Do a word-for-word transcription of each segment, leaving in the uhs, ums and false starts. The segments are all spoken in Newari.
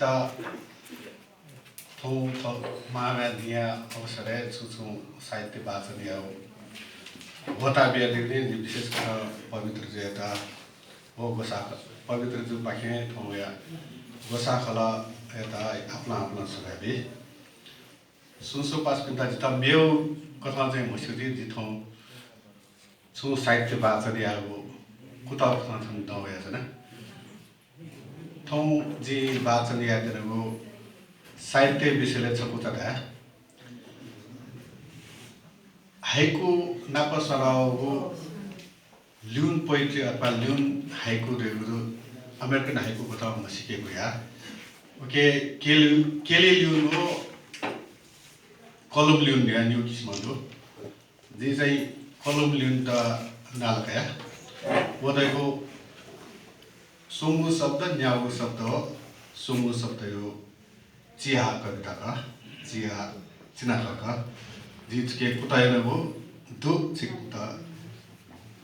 ता थौं थ्व महामारीया अवसरय् छुं छुं साहित्य वाचन यायेगु वता बियादीगुलिं जि विशेष खः पवित्र जुयात व ग्वसाः, पवित्र जुपाखें थौंया ग्वसाःखलःयात आपालं आपालं सुभाय् बी। सुं सुं पासापिन्त जितः मेगु कथं चाहिँ म्हस्यू जुइ, जि थौं छुं साहित्य वाचन यायेगु कुतः कथं थन दं वयाच्वना। थौं जिं वाचन यायेत्यनागु साहित्य विषयलय् छकूचा धाये। हाइकु नाप सरावःगु ल्युन पोइट्री अथवा ल्युन हाइकु धइगु दु, अमेरिकन हाइकु कथं म्हसीकेगु या। उके केलि, केलि ल्युन व कलम ल्युन धयाः निगू किसिमं दु। जिं चाहिँ कलम ल्युनत नाला कया। व धइगु स्वंगू शब्द, न्यागू शब्द, स्वंगू शब्दया चिहा कविता खः, चिहा चिनाखँ खः। जिं थुके कुतः यानागु दु, छिकपिन्त,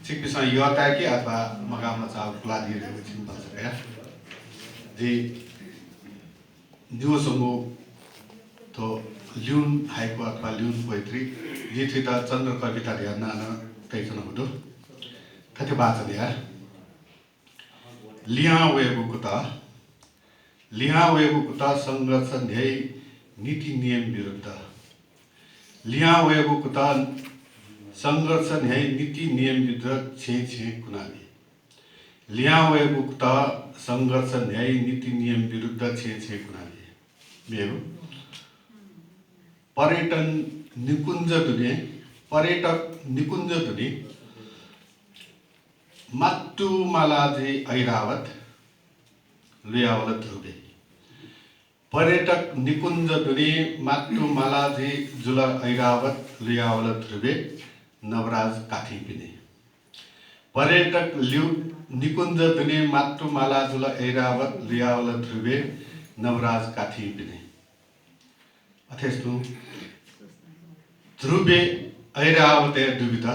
छिकपिन्सं यःताय्‌के अथवा मगाः मचाःगु कुलादी धइगु जिं भलसा कया। जिं निगू स्वंगू थ्व ल्युन हाइकु अथवा ल्युन पोइट्री, जिं थुइत चन्द्र कविता धयाः नां नं तयाच्वनागु दु। थथे वाचन या। लिहां वयेगु कुतः। लिहां वयेगु कुतः संघर्ष न्ह्याइ नीति नियम विरुद्ध। लिहां वयेगु कुतः संघर्ष न्ह्याइ नीति नियम विरुद्ध छेँ छेँ कुनाबी। लिहां वयेगु कुतः संघर्ष न्ह्याइ नीति नियम विरुद्ध छेँ छेँ कुनाबी। मेगु पर्यटन निकुञ्ज दुने, पर्यटक निकुञ्ज दुने मात्तु मालाजि ऐरावत लुयावल ध्रुवे। पर्यटक निकुञ्ज दुने मात्तु मालाजि जुल ऐरावत लुयावल ध्रुवे नवराज काथिं पिने। पर्यटक ल्यु निकुञ्ज दुने मात्तु माला जुल ऐरावत लुयावल ध्रुवे नवराज काथिं पिने। अथेस्तुं ध्रुवे ऐरावतय् दुबित।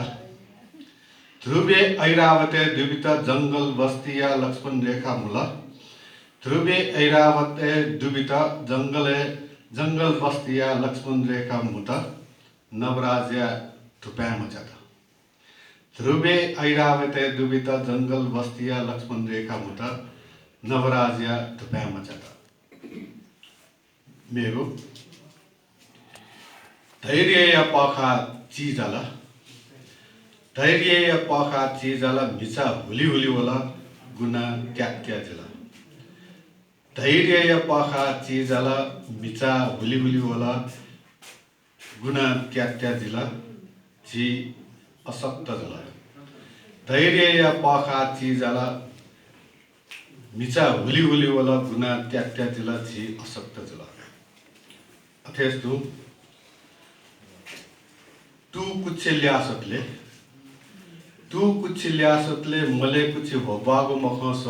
ध्रुवे ऐरावतय् दुबित जंगल बस्तीया लक्ष्मण रेखा मुल। ध्रुवे ऐरावतय् दुबित जंगलय्, जंगल बस्तीया लक्ष्मण रेखा मुत नवराजया धुपाँय् मच्यात। ध्रुवे ऐरावतय् दुबित जंगल बस्तीया लक्ष्मण रेखा मुत नवराजया धुपाँय् मच्यात। मेगु धैर्यया पःखाः चिजाल। धैर्यया पःखाः चिजाल म्हिचा हुलिहुलि वल गुना त्यात्या जिल। धैर्यया पःखाः चिजाल म्हिचा हुलिहुलि वल गुना त्यात्या जिल, झी अशक्त जुल। धैर्यया पःखाः चिजाल म्हिचा हुलिहुलि वल गुना त्यात्या जिल, झी अशक्त जुल। अथेस्तुं तू कुछि ल्याः स्वतले, तू कुछि ल्याः स्वतले मले कुछि ह्वब्वाःगु मखंस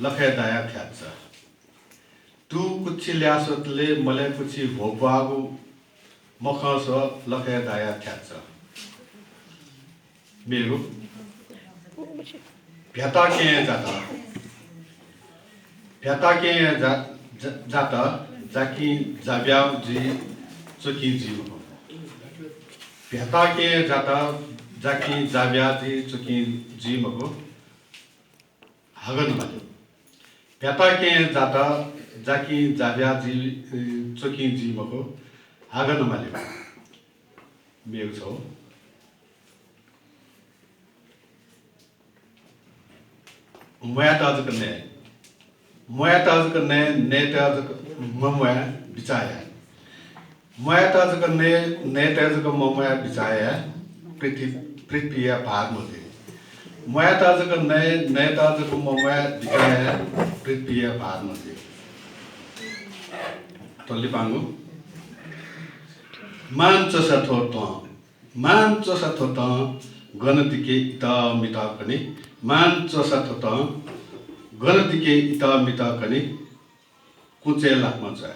लखय् दाया थ्याच्चा। तू कुछि ल्याः स्वतले मले कुछि ह्वब्वाःगु मखंस लखय् दाया थ्याच्चा। मेगु भ्याताकें जात। भ्याताकें जा-, जा-, जात जाकिं जाब्याः जुइ च्वकिं जुइ मखु। भ्याताकें जात जाकिं जाब्याः जुइ च्वकिं जुइ मखु। हागन माल्यु। भ्याताकें जात जाकिं जाब्याः जुइ, अ, च्वकिं जुइ मखु। हागन माल्यु। मेगु छौ। म्वायेत जक नये। म्वायेत जक नये, नयेत जक मम्वाये बिचाः याये। म्वायेत जक नये, नयेत जक मम्वाये बिचाः याये, पृथ्वी, पृथ्वीया भार मजुइ। म्वायेत जक नये, नयेत जक मम्वाये बिचाः याये, पृथ्वीया भार मजुइ। थ्व लिपांगु। मान च्वसा थ्व तं। मान च्वसा थ्व तं गन दिके इतः मितः कनी। मान च्वसा थ्व तं गन दिके इतः मितः कनी। कुचय् लाक्मं च्वया।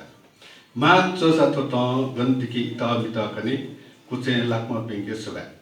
मान च्वसा थ्व तं गन दिके इतः मितः कनी। कुचय् लाक्मं प्यंके सुभाय्।